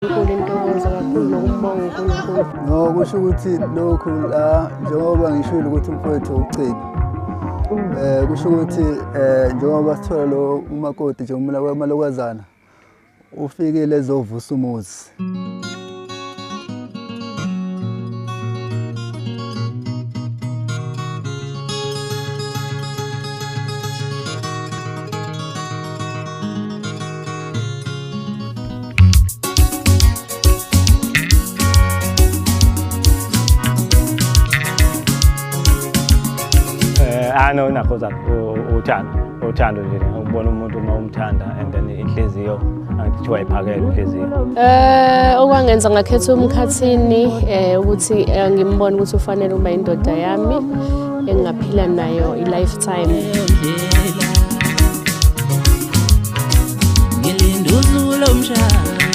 Inkulu intokozo kakhulu nokumbonga uNkulunkulu. No, kusho ukuthi lokhu la njengoba ngishilo ukuthi umfowethu uCebi. Kusho ukuthi njengoba sithola lo umakoti nje umalokazana ufikile ezovusa umuzi. Ano nakho uthando nje ukubona umuntu uma umthanda and then inhliziyo angithiwa iphakele inhliziyo. Okwangenza ngakhetha uMkhathini ukuthi ngimbone ukuthi ufanele ukuba indoda yami engingaphila nayo i-lifetime. Ngilinde usuku lomshado.